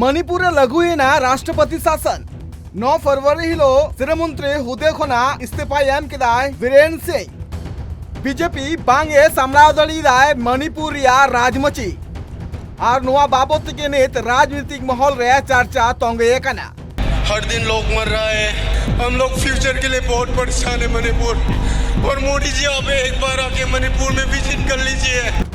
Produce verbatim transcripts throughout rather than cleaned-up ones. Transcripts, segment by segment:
ᱢᱚᱱᱤᱯᱩᱨ ᱨᱮ ᱞᱟᱹᱜᱩᱭᱮᱱᱟ ᱨᱟᱥᱴᱨᱚᱯᱚᱛᱤ ᱥᱟᱥᱚᱱ᱾ ᱱᱚ ᱯᱷᱮᱵᱽᱨᱩᱣᱟᱨᱤ ᱦᱤᱞᱳᱜ ᱥᱤᱨᱟᱹ ᱢᱚᱱᱛᱨᱤ ᱦᱩᱫᱟᱹ ᱠᱷᱚᱱᱟᱜ ᱤᱥᱛᱤᱯᱷᱟᱭ ᱮᱢ ᱠᱮᱫᱟᱭ ᱵᱤᱨᱮᱱ ᱥᱤᱝ᱾ ᱵᱤᱡᱮᱯᱤ ᱵᱟᱝ ᱮ ᱥᱟᱢᱵᱲᱟᱣ ᱫᱟᱲᱮᱭᱟᱫᱟᱭ ᱢᱚᱱᱤᱯᱩᱨ ᱨᱮᱭᱟᱜ ᱨᱟᱡᱽᱢᱟᱹᱪᱤ᱾ ᱟᱨ ᱱᱚᱣᱟ ᱵᱟᱵᱚᱛ ᱛᱮᱜᱮ ᱱᱤᱛ ᱨᱟᱡᱽᱱᱤᱛᱤᱠ ᱢᱚᱦᱚᱞ ᱨᱮ ᱪᱟᱨᱪᱟ ᱛᱚᱸᱜᱮ ᱟᱠᱟᱱᱟ᱾ हर दिन लोग मर रहा है। हम लोग फ्यूचर के लिए बहुत परेशान है मणिपुर। और मोदी जी, आप एक बार आके मणिपुर में विजिट कर लीजिए।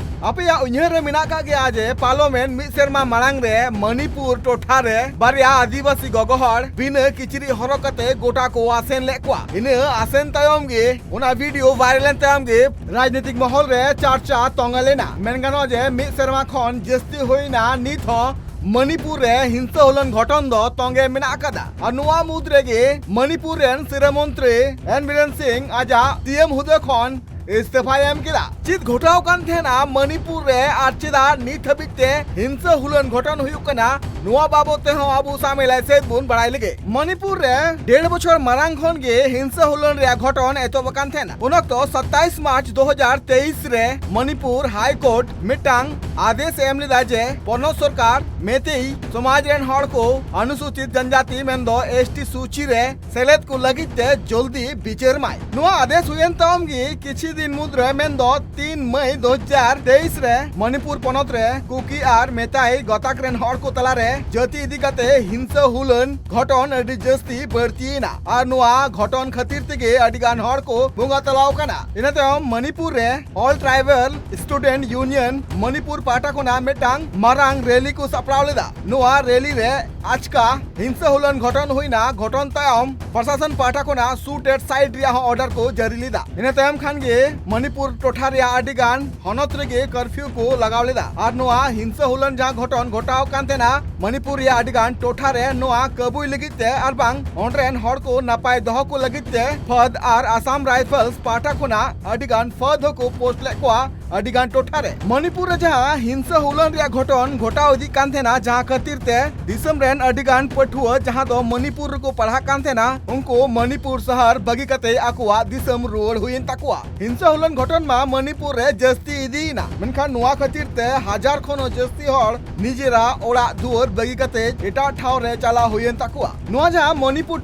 ᱟᱯᱮᱭᱟᱜ ᱩᱭᱦᱟᱹᱨ ᱨᱮ ᱢᱮᱱᱟᱜ ᱟᱠᱟᱫ ᱜᱮᱭᱟ ᱡᱮ ᱯᱟᱨᱞᱟᱢᱮᱱᱴ ᱢᱤᱫ ᱥᱮᱨᱢᱟ ᱢᱟᱲᱟᱝ ᱨᱮ ᱢᱚᱱᱤᱯᱩᱨ ᱴᱚᱴᱷᱟ ᱨᱮ ᱵᱟᱨᱭᱟ ᱟᱹᱫᱤᱵᱟᱹᱥᱤ ᱜᱚᱜᱚ ᱦᱚᱲ ᱵᱤᱱᱟᱹ ᱠᱤᱪᱨᱤᱡ ᱦᱚᱨᱚᱜ ᱠᱟᱛᱮ ᱜᱚᱴᱟ ᱠᱚ ᱟᱥᱮᱱ ᱞᱮᱫ ᱠᱚᱣᱟ᱾ ᱤᱱᱟᱹ ᱟᱥᱮᱱ ᱛᱟᱭᱚᱢ ᱜᱮ, ᱚᱱᱟ ᱵᱷᱤᱰᱤᱭᱳ ᱵᱷᱟᱭᱨᱟᱞ ᱮᱱ ᱛᱟᱭᱚᱢ ᱜᱮ ᱨᱟᱡᱽᱱᱤᱛᱤᱠ ᱢᱚᱦᱚᱞ ᱨᱮ ᱪᱟᱨᱪᱟ ᱛᱚᱸᱜᱮ ᱞᱮᱱᱟ᱾ ᱢᱮᱱ ᱜᱟᱱᱚᱜᱼᱟ ᱡᱮ ᱢᱤᱫ ᱥᱮᱨᱢᱟ ᱠᱷᱚᱱ ᱡᱟᱹᱥᱛᱤ ᱦᱩᱭᱱᱟ ᱱᱤᱛ ᱦᱚᱸ ᱢᱚᱱᱤᱯᱩᱨ ᱨᱮ ᱦᱤᱝᱥᱟᱹ ᱦᱩᱞᱟᱹᱱ ᱜᱷᱚᱴᱚᱱ ᱫᱚ ᱛᱚᱸᱜᱮ ᱢᱮᱱᱟᱜ ᱟᱠᱟᱫᱟ᱾ ᱟᱨ ᱱᱚᱣᱟ ᱢᱩᱫᱽ ᱨᱮᱜᱮ ᱢᱚᱱᱤᱯᱩᱨ ᱨᱮᱱ ᱥᱤᱨᱟᱹ ᱢᱚᱱᱛᱨᱤ ᱮᱱ ᱵᱤᱨᱮᱱ ᱥᱤᱝ ᱟᱡᱟᱜ ᱥᱤ ᱮᱢ ᱦᱩᱫᱟᱹ ᱠᱷᱚᱱ ᱤᱥᱛᱤᱯᱷᱟᱭ ᱮᱢ ᱠᱮᱫᱟ᱾ ᱪᱮᱫ ᱜᱷᱚᱴᱟᱣ ᱠᱟᱱ ᱛᱟᱦᱮᱱᱟ ᱢᱚᱱᱤᱯᱩᱨ ᱨᱮ ᱟᱨ ᱪᱮᱫᱟᱜ ᱱᱤᱛ ᱦᱟᱹᱵᱤᱡ ᱛᱮ ᱦᱤᱝᱥᱟᱹ ᱦᱩᱞᱟᱹᱱ ᱜᱷᱚᱴᱚᱱ ᱦᱩᱭᱩᱜ ᱠᱟᱱᱟ, ᱱᱚᱣᱟ ᱵᱟᱵᱚᱛ ᱛᱮᱦᱚᱸ ᱟᱵᱚ ᱥᱟᱢᱮᱞᱟᱭ ᱥᱮᱫ ᱵᱚᱱ ᱵᱟᱲᱟᱭ ᱞᱮᱜᱮ᱾ ᱢᱚᱱᱤᱯᱩᱨ ᱨᱮ ᱰᱮᱲ ᱵᱚᱪᱷᱚᱨ ᱢᱟᱲᱟᱝ ᱠᱷᱚᱱ ᱜᱮ ᱦᱤᱝᱥᱟᱹ ᱦᱩᱞᱟᱹᱱ ᱨᱮᱭᱟᱜ ᱜᱷᱚᱴᱚᱱ ᱮᱛᱚᱦᱚᱵ ᱟᱠᱟᱱ ᱛᱟᱦᱮᱱᱟ᱾ ᱩᱱ ᱚᱠᱛᱚ ᱥᱟᱛᱟᱭᱤᱥ ᱢᱟᱨᱪ ᱫᱩ ᱦᱟᱡᱟᱨ ᱛᱮᱭᱤᱥ ᱨᱮ ᱢᱚᱱᱤᱯᱩᱨ ᱦᱟᱭ ᱠᱳᱨᱴ ᱢᱤᱫᱴᱟᱝ ᱟᱫᱮᱥ ᱮᱢ ᱞᱮᱫᱟ ᱡᱮ ᱯᱚᱱᱚᱛ ᱥᱚᱨᱠᱟᱨ ᱢᱮᱛᱮᱭ ᱥᱚᱢᱟᱡᱽ ᱨᱮᱱ ᱦᱚᱲ ᱠᱚ ᱚᱱᱩᱥᱩᱪᱤᱛ ᱡᱚᱱᱡᱟᱛᱤ ᱢᱮᱱᱫᱚ ᱮᱥ ᱴᱤ ᱥᱩᱪᱤ ᱨᱮ ᱥᱮᱞᱮᱫ ᱠᱚ ᱞᱟᱹᱜᱤᱫ ᱛᱮ ᱡᱚᱞᱫᱤ ᱵᱤᱪᱟᱹᱨ ᱢᱟᱭ᱾ ᱱᱚᱣᱟ ᱟᱫᱮᱥ ᱦᱩᱭᱮᱱ ᱛᱟᱭᱚᱢ ᱜᱮ ᱠᱤᱪᱷᱤ ᱫᱤᱱ ᱢᱩᱫᱽᱨᱮ, ᱢᱮᱱᱫᱚ ᱛᱤᱱ ᱢᱟᱹᱭ ᱫᱩ ᱦᱟᱡᱟᱨ ᱛᱮᱭᱤᱥ ᱨᱮ ᱢᱚᱱᱤᱯᱩᱨ ᱯᱚᱱᱚᱛ ᱨᱮ ᱠᱩᱠᱤ ᱟᱨ ᱢᱮᱛᱟᱭ ᱜᱟᱛᱟᱠ ᱨᱮᱱ ᱦᱚᱲ ᱠᱚ ᱛᱟᱞᱟᱨᱮ ᱡᱟᱹᱛᱤ ᱤᱫᱤ ᱠᱟᱛᱮ ᱦᱤᱝᱥᱟᱹ ᱦᱩᱞᱟᱹᱱ ᱜᱷᱚᱴᱚᱱ ᱟᱹᱰᱤ ᱡᱟᱹᱥᱛᱤ ᱵᱟᱹᱲᱛᱤᱭᱮᱱᱟ ᱟᱨ ᱱᱚᱣᱟ ᱜᱷᱚᱴᱚᱱ ᱠᱷᱟᱹᱛᱤᱨ ᱛᱮᱜᱮ ᱟᱹᱰᱤ ᱜᱟᱱ ᱦᱚᱲ ᱠᱚ ᱵᱚᱸᱜᱟ ᱛᱟᱞᱟᱣ ᱟᱠᱟᱱᱟ᱾ ᱤᱱᱟᱹ ᱛᱟᱭᱚᱢ ᱢᱚᱱᱤᱯᱩᱨ ᱨᱮ All Tribal Student Union Manipur ᱯᱟᱦᱴᱟ ᱠᱷᱚᱱᱟᱜ ᱢᱤᱫᱴᱟᱝ ᱢᱟᱨᱟᱝ ᱨᱮᱞᱤ ᱠᱚ ᱥᱟᱯᱲᱟᱣ ᱞᱮᱫᱟ᱾ ᱱᱚᱣᱟ ᱨᱮᱞᱤ ᱨᱮ ᱟᱪᱠᱟ ᱦᱤᱝᱥᱟᱹ ᱦᱩᱞᱟᱹᱱ ᱜᱷᱚᱴᱚᱱ ᱦᱩᱭᱱᱟ᱾ ᱜᱷᱚᱴᱚᱱ ᱛᱟᱭᱚᱢ ᱯᱨᱚᱥᱟᱥᱚᱱ ᱯᱟᱦᱴᱟ ᱠᱷᱚᱱᱟᱜ shoot at site ᱨᱮᱭᱟᱜ ᱦᱚᱸ ᱚᱨᱰᱟᱨ ᱠᱚ ᱡᱟᱹᱨᱤ ᱞᱮᱫᱟ᱾ ᱤᱱᱟᱹ ᱛᱟᱭᱚᱢ ᱠᱷᱟᱱ ᱜᱮ ᱢᱚᱱᱤᱯᱩᱨ ᱴᱚᱴᱷᱟ ᱨᱮᱭᱟᱜ ᱟᱹᱰᱤ ᱜᱟᱱ ᱦᱚᱱᱚᱛ ᱨᱮᱜᱮ ᱠᱟᱨᱯᱷᱤᱭᱩ ᱠᱚ ᱞᱟᱜᱟᱣ ᱞᱮᱫᱟ᱾ ᱟᱨ ᱱᱚᱣᱟ ᱦᱤᱝᱥᱟᱹ ᱦᱩᱞᱟᱹᱱ ᱡᱟᱦᱟᱸ ᱜᱷᱚᱴᱚᱱ ᱜᱷᱚᱴᱟᱣ ᱠᱟᱱ ᱛᱟᱦᱮᱱᱟ ᱢᱚᱱᱤᱯᱩᱨ ᱨᱮᱭᱟᱜ ᱟᱹᱰᱤ ᱜᱟᱱ ᱴᱚᱴᱷᱟ ᱨᱮ, ᱱᱚᱣᱟ ᱠᱟᱹᱵᱩᱭ ᱞᱟᱹᱜᱤᱫ ᱛᱮ ᱟᱨ ᱵᱟᱝ ᱚᱸᱰᱮ ᱨᱮᱱ ᱦᱚᱲ ᱠᱚ ᱱᱟᱯᱟᱭ ᱫᱚᱦᱚ ᱠᱚ ᱞᱟᱹᱜᱤᱫ ᱛᱮ ᱯᱷᱟᱹᱫ ᱟᱨ ᱟᱥᱟᱢ ᱨᱟᱭᱯᱷᱮᱞᱥ ᱯᱟᱦᱴᱟ ᱠᱷᱚᱱᱟᱜ ᱟᱹᱰᱤ ᱜᱟᱱ ᱯᱷᱟᱹᱫ ᱦᱚᱸᱠᱚ ᱯᱳᱥᱴ ᱞᱮᱫ ᱠᱚᱣᱟ ᱟᱹᱰᱤ ᱜᱟᱱ ᱴᱚᱴᱷᱟ ᱨᱮ᱾ ᱢᱚᱱᱤᱯᱩᱨ ᱨᱮ ᱡᱟᱦᱟᱸ ᱦᱤᱝᱥᱟᱹ ᱦᱩᱞᱟᱹᱱ ᱨᱮᱭᱟᱜ ᱜᱷᱚᱴᱚᱱ ᱜᱷᱚᱴᱟᱣ ᱤᱫᱤᱜ ᱠᱟᱱ ᱛᱟᱦᱮᱱᱟ, ᱡᱟᱦᱟᱸ ᱠᱷᱟᱹᱛᱤᱨ ᱛᱮ ᱫᱤᱥᱚᱢ ᱨᱮᱱ ᱟᱹᱰᱤ ᱜᱟᱱ ᱯᱟᱹᱴᱷᱩᱣᱟᱹ ᱡᱟᱦᱟᱸ ᱫᱚ ᱢᱚᱱᱤᱯᱩᱨ ᱨᱮᱠᱚ ᱯᱟᱲᱦᱟᱜ ᱠᱟᱱ ᱛᱟᱦᱮᱱᱟ, ᱩᱱᱠᱩ ᱢᱚᱱᱤᱯᱩᱨ ᱥᱟᱦᱟᱨ ᱵᱟᱹᱜᱤ ᱠᱟᱛᱮ ᱟᱠᱚᱣᱟᱜ ᱫᱤᱥᱚᱢ ᱨᱩᱣᱟᱹᱲ ᱦᱩᱭᱮᱱ ᱛᱟᱠᱚᱣᱟ᱾ ᱦᱤᱝᱥᱟᱹ ᱦᱩᱞᱟᱹᱱ ᱜᱷᱚᱴᱚᱱ ᱢᱟ ᱢᱚᱱᱤᱯᱩᱨ ᱨᱮ ᱡᱟᱹᱥᱛᱤ ᱤᱫᱤᱭᱮᱱᱟ, ᱢᱮᱱᱠᱷᱟᱱ ᱱᱚᱣᱟ ᱠᱷᱟᱹᱛᱤᱨ ᱛᱮ ᱦᱟᱡᱟᱨ ᱠᱷᱚᱱ ᱦᱚᱸ ᱡᱟᱹᱥᱛᱤ ᱦᱚᱲ ᱱᱤᱡᱮᱨᱟᱜ ᱚᱲᱟᱜ ᱫᱩᱣᱟᱹᱨ ᱵᱟᱹᱜᱤ ᱠᱟᱛᱮ ᱮᱴᱟᱜ ᱴᱷᱟᱶ ᱨᱮ ᱪᱟᱞᱟᱣ ᱦᱩᱭᱮᱱ ᱛᱟᱠᱚᱣᱟ᱾ ᱱᱚᱣᱟ ᱡᱟᱦᱟᱸ ᱢᱚᱱᱤᱯᱩᱨ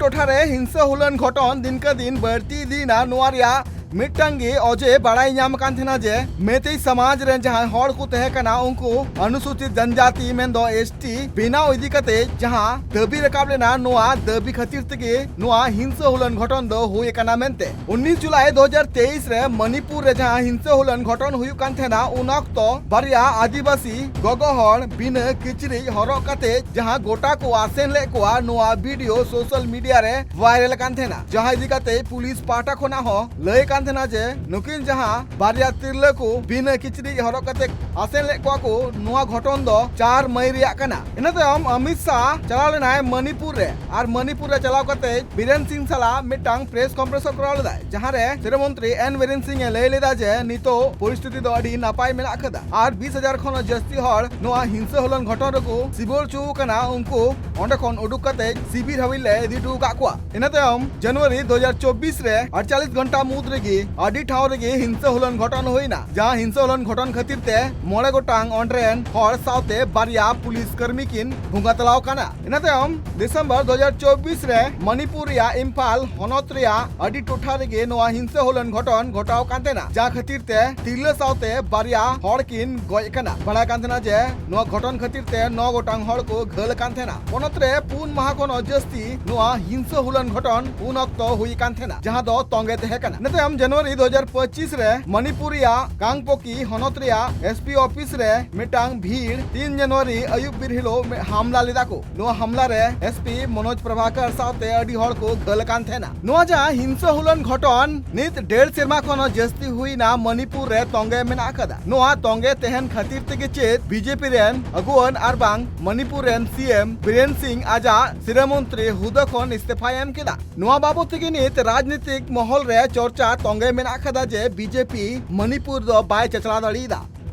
ᱴᱚᱴᱷᱟ ᱨᱮ ᱦᱤᱝᱥᱟᱹ ᱦᱩᱞᱟᱹᱱ ᱜᱷᱚᱴᱚᱱ ᱫᱤᱱ ᱠᱮ ᱫᱤᱱ ᱵᱟᱹᱲᱛᱤ ᱤᱫᱤᱭᱮᱱᱟ, ᱱᱚᱣᱟ ᱨᱮᱭᱟᱜ ᱢᱤᱫᱴᱟᱝ ᱜᱮ ᱚᱡᱮ ᱵᱟᱲᱟᱭ ᱧᱟᱢ ᱠᱟᱱ ᱛᱟᱦᱮᱱᱟ ᱡᱮ ᱢᱮᱛᱮᱭ ᱥᱚᱢᱟᱡᱽ ᱨᱮᱱ ᱡᱟᱦᱟᱸᱭ ᱦᱚᱲ ᱠᱚ ᱛᱟᱦᱮᱸ ᱠᱟᱱᱟ, ᱩᱱᱠᱩ ᱚᱱᱩᱥᱩᱪᱤᱛ ᱡᱟᱱᱡᱟᱛᱤ ᱢᱮᱱᱫᱚ ᱮᱥ ᱴᱤ ᱵᱮᱱᱟᱣ ᱤᱫᱤ ᱠᱟᱛᱮ ᱡᱟᱦᱟᱸ ᱫᱟᱹᱵᱤ ᱨᱟᱠᱟᱵ ᱞᱮᱱᱟ, ᱱᱚᱣᱟ ᱫᱟᱹᱵᱤ ᱠᱷᱟᱹᱛᱤᱨ ᱛᱮᱜᱮ ᱱᱚᱣᱟ ᱦᱤᱝᱥᱟᱹ ᱦᱩᱞᱟᱹᱱ ᱜᱷᱚᱴᱚᱱ ᱫᱚ ᱦᱩᱭ ᱟᱠᱟᱱᱟ ᱢᱮᱱᱛᱮ᱾ ᱩᱱᱤᱥ ᱡᱩᱞᱟᱭ ᱫᱩ ᱦᱟᱡᱟᱨ ᱛᱮᱭᱤᱥ ᱨᱮ ᱢᱚᱱᱤᱯᱩᱨ ᱨᱮ ᱡᱟᱦᱟᱸ ᱦᱤᱝᱥᱟᱹ ᱦᱩᱞᱟᱹᱱ ᱜᱷᱚᱴᱚᱱ ᱦᱩᱭᱩᱜ ᱠᱟᱱ ᱛᱟᱦᱮᱱᱟ, ᱩᱱ ᱚᱠᱛᱚ ᱵᱟᱨᱭᱟ ᱟᱹᱫᱤᱵᱟᱹᱥᱤ ᱜᱚᱜᱚ ᱦᱚᱲ ᱵᱤᱱᱟᱹ ᱠᱤᱪᱨᱤᱡ ᱦᱚᱨᱚᱜ ᱠᱟᱛᱮ ᱡᱟᱦᱟᱸ ᱜᱚᱴᱟ ᱠᱚ ᱟᱥᱮᱱ ᱞᱮᱫ ᱠᱚᱣᱟ, ᱱᱚᱣᱟ ᱵᱷᱤᱰᱤᱭᱳ ᱥᱳᱥᱟᱞ ᱢᱤᱰᱤᱭᱟ ᱨᱮ ᱵᱷᱟᱭᱨᱟᱞ ᱠᱟᱱ ᱛᱟᱦᱮᱱᱟ, ᱡᱟᱦᱟᱸ ᱤᱫᱤ ᱠᱟᱛᱮ ᱯᱩᱞᱤᱥ ᱯᱟᱦᱴᱟ ᱠᱷᱚᱱᱟᱜ ᱦᱚᱸ ᱞᱟᱹᱭ ᱠᱟᱱ ᱛᱟᱦᱮᱱᱟ ᱡᱮ ᱱᱩᱠᱤᱱ ᱡᱟᱦᱟᱸ ᱵᱟᱨᱭᱟ ᱛᱤᱨᱞᱟᱹ ᱠᱚ ᱵᱤᱱᱟᱹ ᱠᱤᱪᱨᱤᱡ ᱦᱚᱨᱚᱜ ᱠᱟᱛᱮ ᱟᱥᱮᱱ ᱞᱮᱫ ᱠᱚᱣᱟ ᱠᱚ, ᱱᱚᱣᱟ ᱜᱷᱚᱴᱚᱱ ᱫᱚ ᱪᱟᱨ ᱢᱟᱹᱭ ᱨᱮᱭᱟᱜ ᱠᱟᱱᱟ᱾ ᱤᱱᱟᱹ ᱛᱟᱭᱚᱢ ᱚᱢᱤᱛ ᱥᱟᱦ ᱪᱟᱞᱟᱣ ᱞᱮᱱᱟᱭ ᱢᱚᱱᱤᱯᱩᱨ ᱨᱮ, ᱟᱨ ᱢᱚᱱᱤᱯᱩᱨ ᱨᱮ ᱪᱟᱞᱟᱣ ᱠᱟᱛᱮ ᱵᱤᱨᱮᱱ ᱥᱤᱝ ᱥᱟᱞᱟᱜ ᱢᱤᱫᱴᱟᱝ ᱯᱨᱮᱥ ᱠᱚᱱᱯᱷᱟᱨᱮᱱᱥ ᱠᱚᱨᱟᱣ ᱞᱮᱫᱟᱭ, ᱡᱟᱦᱟᱸ ᱨᱮ ᱥᱤᱨᱟᱹ ᱢᱚᱱᱛᱨᱤ ᱮᱱ ᱵᱤᱨᱮᱱ ᱥᱤᱝ ᱮ ᱞᱟᱹᱭ ᱞᱮᱫᱟ ᱡᱮ ᱱᱤᱛᱚᱜ ᱯᱚᱨᱤᱥᱛᱷᱤᱛᱤ ᱫᱚ ᱟᱹᱰᱤ ᱱᱟᱯᱟᱭ ᱢᱮᱱᱟᱜ ᱟᱠᱟᱫᱟ ᱟᱨ ᱵᱤᱥ ᱦᱟᱡᱟᱨ ᱠᱷᱚᱱ ᱦᱚᱸ ᱡᱟᱹᱥᱛᱤ ᱦᱚᱲ ᱱᱚᱣᱟ ᱦᱤᱝᱥᱟᱹ ᱦᱩᱞᱟᱹᱱ ᱜᱷᱚᱴᱚᱱ ᱨᱮᱠᱚ ᱥᱤᱵᱚᱨ ᱦᱚᱪᱚ ᱟᱠᱟᱱᱟ, ᱩᱱᱠᱩ ᱚᱸᱰᱮ ᱠᱷᱚᱱ ᱩᱰᱩᱠ ᱠᱟᱛᱮ ᱥᱤᱵᱤᱨ ᱦᱟᱹᱵᱤᱡ ᱞᱮ ᱤᱫᱤ ᱦᱚᱴᱚ ᱟᱠᱟᱫ ᱠᱚᱣᱟ᱾ ᱤᱱᱟᱹ ᱛᱟᱭᱚᱢ ᱡᱟᱱᱩᱣᱟᱨᱤ ᱫᱩ ᱦᱟᱡᱟᱨ ᱪᱚᱵᱵᱤᱥ ᱨᱮ ᱟᱴᱪᱟᱞᱤᱥ ᱜᱷᱚᱱᱴᱟ ᱢᱩᱫᱽ ᱨᱮᱜᱮ ᱟᱹᱰᱤ ᱴᱷᱟᱶ ᱨᱮᱜᱮ ᱦᱤᱝᱥᱟᱹ ᱦᱩᱞᱟᱹᱱ ᱜᱷᱚᱴᱚᱱ ᱦᱩᱭᱱᱟ, ᱡᱟᱦᱟᱸ ᱦᱤᱝᱥᱟᱹ ᱦᱩᱞᱟᱹᱱ ᱜᱷᱚᱴᱚᱱ ᱠᱷᱟᱹᱛᱤᱨ ᱛᱮ ᱢᱚᱬᱮ ᱜᱚᱴᱟᱝ ᱚᱸᱰᱮ ᱨᱮᱱ ᱦᱚᱲ ᱥᱟᱶᱛᱮ ᱵᱟᱨᱭᱟ ᱯᱩᱞᱤᱥ ᱠᱟᱹᱨᱢᱤ ᱠᱤᱱ ᱵᱚᱸᱜᱟ ᱛᱟᱞᱟᱣ ᱠᱟᱱᱟ᱾ ᱤᱱᱟᱹ ᱛᱟᱭᱚᱢ ᱰᱤᱥᱮᱢᱵᱚᱨ ᱫᱩ ᱦᱟᱡᱟᱨ ᱪᱚᱵᱵᱤᱥ ᱨᱮ ᱢᱚᱱᱤᱯᱩᱨ ᱨᱮᱭᱟᱜ ᱤᱢᱯᱷᱟᱞ ᱦᱚᱱᱚᱛ ᱨᱮᱭᱟᱜ ᱟᱹᱰᱤ ᱴᱚᱴᱷᱟ ᱨᱮᱜᱮ ᱱᱚᱣᱟ ᱦᱤᱝᱥᱟᱹ ᱦᱩᱞᱟᱹᱱ ᱜᱷᱚᱴᱚᱱ ᱜᱷᱚᱴᱟᱣ ᱠᱟᱱ ᱛᱟᱦᱮᱱᱟ, ᱡᱟᱦᱟᱸ ᱠᱷᱟᱹᱛᱤᱨ ᱛᱮ ᱛᱤᱨᱞᱟᱹ ᱥᱟᱶᱛᱮ ᱵᱟᱨᱭᱟ ᱦᱚᱲ ᱠᱤᱱ ᱜᱚᱡ ᱟᱠᱟᱱᱟ᱾ ᱵᱟᱲᱟᱭ ᱠᱟᱱ ᱛᱟᱦᱮᱱᱟ ᱡᱮ ᱱᱚᱣᱟ ᱜᱷᱚᱴᱚᱱ ᱠᱷᱟᱹᱛᱤᱨ ᱛᱮ ᱱᱚ ᱜᱚᱴᱟᱝ ᱦᱚᱲ ᱠᱚ ᱜᱷᱟᱹᱞ ᱟᱠᱟᱱ ᱛᱟᱦᱮᱱᱟ᱾ ᱯᱚᱱᱚᱛ ᱨᱮ ᱯᱩᱱ ᱢᱟᱦᱟ ᱠᱷᱚᱱ ᱦᱚᱸ ᱡᱟᱹᱥᱛᱤ ᱱᱚᱣᱟ ᱦᱤᱝᱥᱟᱹ ᱦᱩᱞᱟᱹᱱ ᱜᱷᱚᱴᱚᱱ ᱩᱱ ᱚᱠᱛᱚ ᱦᱩᱭ ᱟᱠᱟᱱ ᱛᱟᱦᱮᱱᱟ, ᱡᱟᱦᱟᱸ ᱫᱚ ᱛᱚᱸᱜᱮ ᱛᱟᱦᱮᱸ ᱠᱟᱱᱟ᱾ ᱤᱱᱟᱹ ᱛᱟᱭᱚᱢ ᱡᱟᱱᱩᱣᱟᱨᱤ ᱫᱩ ᱦᱟᱡᱟᱨ ᱯᱚᱸᱪᱤᱥ ᱨᱮ ᱢᱚᱱᱤᱯᱩᱨ ᱨᱮᱭᱟᱜ ᱠᱟᱝᱯᱚᱠᱤ ᱦᱚᱱᱚᱛ ᱨᱮᱭᱟᱜ ᱮᱥ ᱯᱤ ᱚᱯᱷᱤᱥ ᱨᱮ ᱢᱤᱫᱴᱟᱝ ᱵᱷᱤᱲ ᱛᱤᱱ ᱡᱟᱱᱩᱣᱟᱨᱤ ᱟᱹᱭᱩᱵ ᱵᱮᱨ ᱦᱤᱞᱳᱜ ᱢᱤᱫ ᱦᱟᱢᱞᱟ ᱞᱮᱫᱟ ᱠᱚ᱾ ᱱᱚᱣᱟ ᱦᱟᱢᱞᱟ ᱨᱮ ᱮᱥ ᱯᱤ ᱢᱚᱱᱳᱡᱽ ᱯᱨᱚᱵᱷᱟᱠᱚᱨ ᱥᱟᱶᱛᱮ ᱟᱹᱰᱤ ᱦᱚᱲ ᱠᱚ ᱜᱷᱟᱹᱞ ᱟᱠᱟᱱ ᱛᱟᱦᱮᱱᱟ᱾ ᱱᱚᱣᱟ ᱡᱟᱦᱟᱸ ᱦᱤᱝᱥᱟᱹ ᱦᱩᱞᱟᱹᱱ ᱜᱷᱚᱴᱚᱱ ᱱᱤᱛ ᱰᱮᱲ ᱥᱮᱨᱢᱟ ᱠᱷᱚᱱ ᱦᱚᱸ ᱡᱟᱹᱥᱛᱤ ᱦᱩᱭᱱᱟ ᱢᱚᱱᱤᱯᱩᱨ ᱨᱮ ᱛᱚᱸᱜᱮ ᱢᱮᱱᱟᱜ ᱟᱠᱟᱫᱟ᱾ ᱱᱚᱣᱟ ᱛᱚᱸᱜᱮ ᱛᱟᱦᱮᱱ ᱠᱷᱟᱹᱛᱤᱨ ᱛᱮᱜᱮ ᱪᱮᱫ ᱵᱤ ᱡᱮ ᱯᱤ ᱨᱮᱱ ᱟᱹᱜᱩᱣᱟᱹᱱ ᱟᱨ ᱵᱟᱝ ᱢᱚᱱᱤᱯᱩᱨ ᱨᱮᱱ ᱥᱤ ᱮᱢ ᱵᱤᱨᱮᱱ ᱥᱤᱝ ᱟᱡᱟᱜ ᱥᱤᱨᱟᱹ ᱢᱚᱱᱛᱨᱤ ᱦᱩᱫᱟᱹ ᱠᱷᱚᱱ ᱤᱥᱛᱤᱯᱷᱟᱭ ᱮᱢ ᱠᱮᱫᱟ? ᱱᱚᱣᱟ ᱵᱟᱵᱚᱛ ᱛᱮᱜᱮ ᱱᱤᱛ ᱨᱟᱡᱽᱱᱤᱛᱤᱠ ᱢᱚᱦᱚᱞ ᱨᱮ ᱪᱚᱨᱪᱟ ᱛᱚᱸᱜᱮ ᱢᱮᱱᱟᱜ ᱟᱠᱟᱫᱟ ᱡᱮ ᱵᱤ ᱡᱮ ᱯᱤ ᱢᱚᱱᱤᱯᱩᱨ ᱫᱚ ᱵᱟᱭ ᱪᱟᱪᱞᱟᱣ ᱫᱟᱲᱮᱭᱟᱫᱟ᱾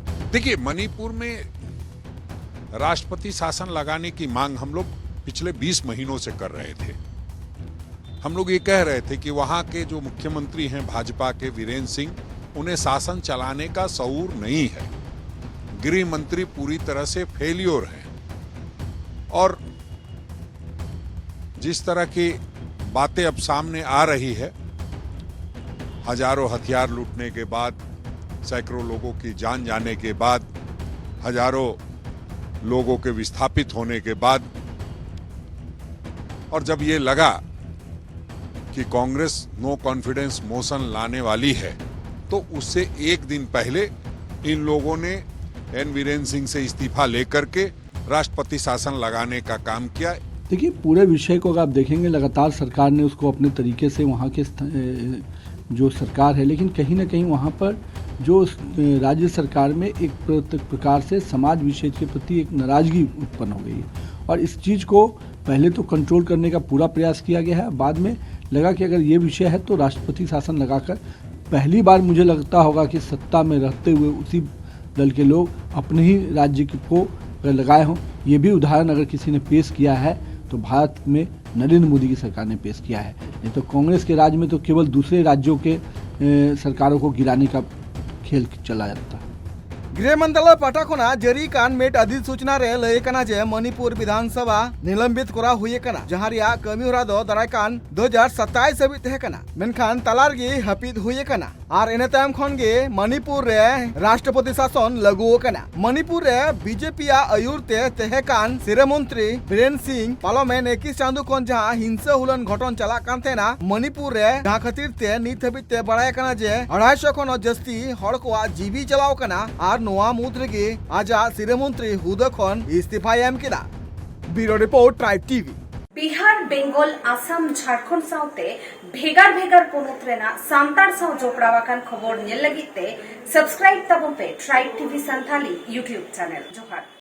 देखिए, मणिपुर में राष्ट्रपति शासन लगाने की मांग हम लोग पिछले बीस महीनों से कर रहे थे। हम लोग ये कह रहे थे कि वहां के जो मुख्यमंत्री हैं भाजपा के, वीरेंद्र सिंह, उन्हें शासन चलाने का शऊर नहीं है। गृह मंत्री पूरी तरह से फेल्योर है। और जिस तरह की बातें अब सामने आ रही है, हजारों हथियार लूटने के बाद, सैकड़ों लोगों की जान जाने के बाद, हजारों लोगों के विस्थापित होने के बाद, और जब ये लगा कि कांग्रेस नो कॉन्फिडेंस मोशन लाने वाली है, तो उससे एक दिन पहले इन लोगों ने एन वीरेंद्र सिंह से इस्तीफा लेकर के राष्ट्रपति शासन लगाने का काम किया। देखिए, पूरे विषय को अगर आप देखेंगे, लगातार सरकार ने उसको अपने तरीके से वहाँ के स्थ- ए, जो सरकार है, लेकिन कहीं ना कहीं वहाँ पर जो स- राज्य सरकार में एक प्र- प्रकार से समाज विषय के प्रति एक नाराजगी उत्पन्न हो गई है। और इस चीज़ को पहले तो कंट्रोल करने का पूरा प्रयास किया गया है। बाद में लगा कि अगर ये विषय है तो राष्ट्रपति शासन लगाकर, पहली बार मुझे लगता होगा कि सत्ता में रहते हुए उसी दल के लोग अपने ही राज्य की- को अगर लगाए हों। ये भी उदाहरण अगर किसी ने पेश किया है तो भारत में नरेंद्र मोदी की सरकार ने पेश किया है। नहीं तो कांग्रेस के राज में तो केवल दूसरे राज्यों के ए, सरकारों को गिराने का खेल चला जाता है। गृह मंत्रालय पाटा ᱠᱷᱚᱱᱟᱜ ᱡᱟᱹᱨᱤ ᱠᱟᱱ ᱢᱤᱫ ᱚᱫᱷᱤᱥᱩᱪᱱᱟ ᱨᱮ ᱞᱟᱹᱭ ᱠᱟᱱᱟ ᱡᱮ ᱢᱚᱱᱤᱯᱩᱨ ᱵᱤᱫᱷᱟᱱ ᱥᱚᱵᱷᱟ ᱱᱤᱞᱚᱢᱵᱤᱛ ᱠᱚᱨᱟᱣ ᱦᱩᱭ ᱟᱠᱟᱱᱟ, ᱡᱟᱦᱟᱸ ᱨᱮᱭᱟᱜ ᱠᱟᱹᱢᱤ ᱦᱚᱨᱟ ᱫᱚ ᱫᱟᱨᱟᱭ ᱠᱟᱱ ᱫᱩ ᱦᱟᱡᱟᱨ ᱥᱟᱛᱟᱭᱤᱥ ᱦᱟᱹᱵᱤᱡ ᱛᱟᱦᱮᱸ ᱠᱟᱱᱟ, ᱢᱮᱱᱠᱷᱟᱱ ᱛᱟᱞᱟ ᱨᱮᱜᱮ ᱦᱟᱹᱯᱤᱫ ᱦᱩᱭ ᱟᱠᱟᱱᱟ᱾ ᱟᱨ ᱤᱱᱟᱹ ᱛᱟᱭᱚᱢ ᱠᱷᱚᱱ ᱜᱮ ᱢᱚᱱᱤᱯᱩᱨ ᱨᱮ ᱨᱟᱥᱴᱨᱚᱯᱚᱛᱤ ᱥᱟᱥᱚᱱ ᱞᱟᱹᱜᱩ ᱟᱠᱟᱱᱟ᱾ ᱢᱚᱱᱤᱯᱩᱨ ᱨᱮ ᱵᱤᱡᱮᱯᱤ ᱟᱜ ᱟᱹᱭᱩᱨ ᱛᱮ ᱛᱟᱦᱮᱸ ᱠᱟᱱ ᱥᱤᱨᱟᱹ ᱢᱚᱱᱛᱨᱤ ᱵᱤᱨᱮᱱ ᱥᱤᱝ ᱯᱟᱨᱞᱟᱢᱮᱱᱴ ᱮᱠᱤᱥ ᱪᱟᱸᱫᱳ ᱠᱷᱚᱱ ᱡᱟᱦᱟᱸ ᱦᱤᱝᱥᱟᱹ ᱦᱩᱞᱟᱱ ᱜᱷᱚᱴᱚᱱ ᱪᱟᱞᱟᱜ ᱠᱟᱱ ᱛᱟᱦᱮᱱᱟ ᱢᱚᱱᱤᱯᱩᱨ ᱨᱮ, ᱡᱟᱦᱟᱸ ᱠᱷᱟᱹᱛᱤᱨ ᱛᱮ ᱱᱤᱛ ᱦᱟᱹᱵᱤᱡ ᱛᱮ ᱵᱟᱲᱟᱭ ᱠᱟᱱᱟ ᱡᱮ ᱟᱲᱟᱭᱥᱚ ᱠᱷᱚᱱ ᱦᱚᱸ ᱡᱟᱹᱥᱛᱤ ᱦᱚᱲ ᱠᱚᱣᱟᱜ ᱡᱤᱣᱤ ᱪᱟᱞᱟᱣ ᱠᱟᱱᱟ ᱟᱨ ᱱᱚᱣᱟ ᱢᱩᱫᱽ ᱨᱮᱜᱮ ᱟᱡᱟᱜ ᱥᱤᱨᱟᱹ ᱢᱚᱱᱛᱨᱤ ᱦᱩᱫᱟᱹ ᱠᱷᱚᱱ ᱤᱥᱛᱤᱯᱷᱟᱭ ᱮᱢ ᱠᱮᱫᱟ᱾ Bureau report, tribe TV. Bihar, Bengal, Assam, Jharkhand ᱥᱟᱶᱛᱮ ᱵᱷᱮᱜᱟᱨ ᱵᱷᱮᱜᱟᱨ ᱯᱚᱱᱚᱛ ᱨᱮᱱᱟᱜ ᱥᱟᱱᱛᱟᱲ ᱥᱟᱶ ᱡᱚᱯᱲᱟᱣ ᱟᱠᱟᱱ ᱠᱷᱚᱵᱚᱨ ᱧᱮᱞ ᱞᱟᱹᱜᱤᱫ ᱛᱮ ᱥᱟᱵᱥᱠᱨᱟᱭᱤᱵ ᱛᱟᱵᱚᱱ ᱯᱮ tribe TV Santali YouTube channel. ᱡᱚᱦᱟᱨ᱾